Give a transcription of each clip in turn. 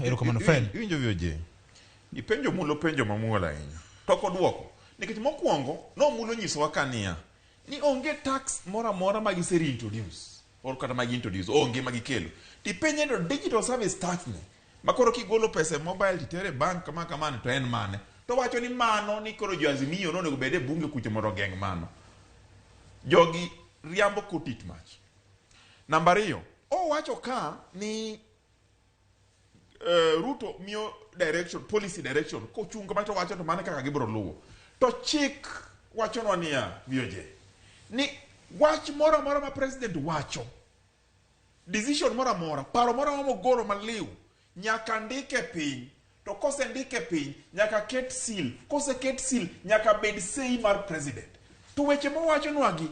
Erokamano Fred. Iwinjo VOJ? Ipenjo mulo penjo mamuol ahinya. To ok oduoko. Nikech mokwongo, nomulo nyisowa ka niya, ni onge tax moro amora ma gise reintroduce or kata ma gi-introduce, onge ma gikelo. Tipenje to digital service tax ni, ma koro kigolo pesa e mobile titere e bank kama kama to en mane? To wacho ni mano ni koro jo Azimio nonego bed e bunge kucho mondo ogeng' mano. Jogi riambo kotit mach. Namba ariyo, owacho ka ni Ruto miyo direction, policy direction, kochung' kama to wacho to mano kaka gibiro luwo. To chik wachonwa niya, VOJ, ni wach moro amora ma president wacho, decision moro amora, paro moro amora mogolo maliw, nyaka ndike piny. To kosendike piny, nyaka ket seal. Koseket seal, nyaka bed sei mar president. To weche mowachonwagi,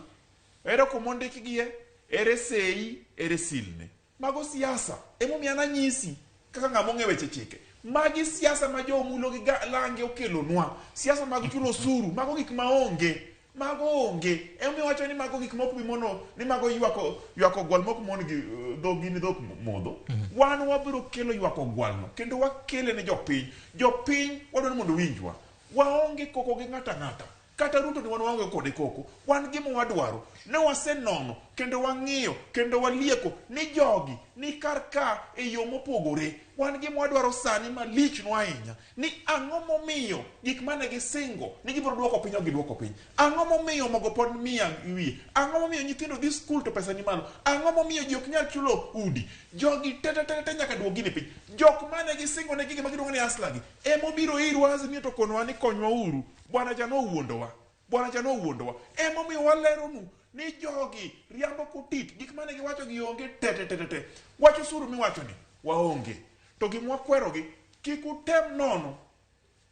ere kuma ondikgie, ere sei, ere seal ne. Mago siasa. Emomiyo an anyisi kaka ng'ama ong'e weche chike. Magi siasa ma jo Omulo gi Lange okelonwa. Siasa mag chulo osuru. Mago gik ma onge. Mago onge. Emomiyo wacho ni mago gik mok bi mono ni mago ywako ywako ogwal mok mon gi dhogi ni dhok modho. Wan wabiro kelo ywako ogwalno kendo wakele ne jopiny. Jopiny wadwaro ni mondo owinjwa. Waonge koko gi ng'ato ang'ata. Kata Ruto ni wan waonge kode koko. Wan gima wadwaro, ne wasenono kendo wang'iyo kendo walieko ni jogi ni kar ka e yo mopogore. Wan gima wadwaro sani malichnwa ahinya ni ang'o momiyo gik mane gisingo ni gibiro duoko piny ok giduoko piny. Ang'o momiyo mogo pod mia gi wiye? Ang'o momiyo nyithindo dhi skul to pesa ni malo? Ang'o momiyo ji ok nyal chulo udi? Jogi te te te te nyaka duok gini piny. Jok mane gisingo ne gigi ma giluongo ni hustler gi emobiro irwa Azimio to konowa ni konywa uru. Bwana cha nowuondowa. Bwana cha nowuondowa. Emomiyo waleronu ni jogi riambo kotit, gik mane giwacho gi onge te te te te te. Wach osuru miwacho ni waonge. To gima wakwerogi, kik utem nono,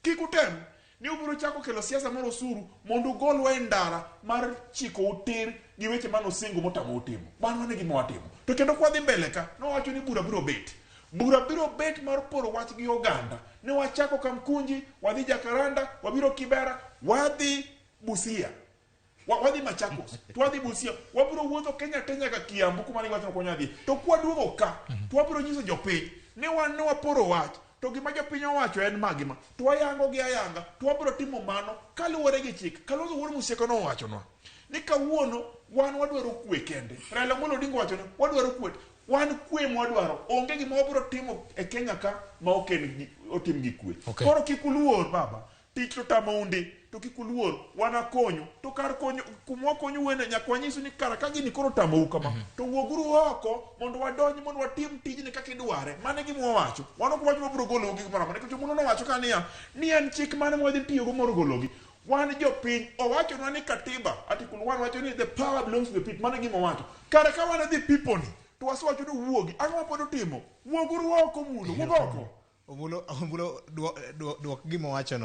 kik utem ni ubiro chako kelo siasa mar osuru mondo ugolwa e ndara mar chikou tir gi weche mane usingo motamou timo. Mano e gima watimo. To kendo kwadhi mbele ka, nowacho ni bura biro bet. Bura biro bet mar poro wach gi oganda. Ne wachako Kamkunji, wadhi Jakaranda, wabiro Kibera, wadhi Busia. Wadhi Machakos, to wadhi Busia. Wabiro wuotho Kenya te nyaka Kiambu kuma ne giwacho ni ok wanyal dhiye. To kwaduogo ka, to wabiro nyiso jopiny ni wan ne waporo wach, to gima jopiny owacho en ma gi ma. To wayango gi ayanga, to wabiro timo mano kaluwore gi chik. Kalonzo Wuod Musyoka nowachonwa ni kawuono wan wadwaro kwe kende. Raila Amolo Odinga owacho ni wadwaro kwe. Wan kwe mwadwaro, onge gima wabiro timo e Kenya ka ma ok en otim gi kwe. Okay. Koro kik uluor baba, tich to tamou ndi, to kik uluor, wan akonyu. To kar konyo, kuma wakonyou ene nyaka wanyisu ni kara ka gini koro otamou kama, to wuoguru oko mondo wadonj mondo watim tijni kaka idware. Mano e gima wawacho. Wan ok wawach ni wabiro golou gi gimoro amora. Nikech Omulo nowacho ka niya, ni en chik mane mwadhi tiyogo mar gologi. Wan jopiny, owachonwa ni katiba, article 1 wacho ni the power belongs to the people. Mano e gima owacho. Kare ka wan e the people ni, to wasewacho ni wuogi, ang'o ma pod utimo? Wuoguru oko Omulo, wuog oko. Omulo, Omulo, duok, duok, duok gima owachono.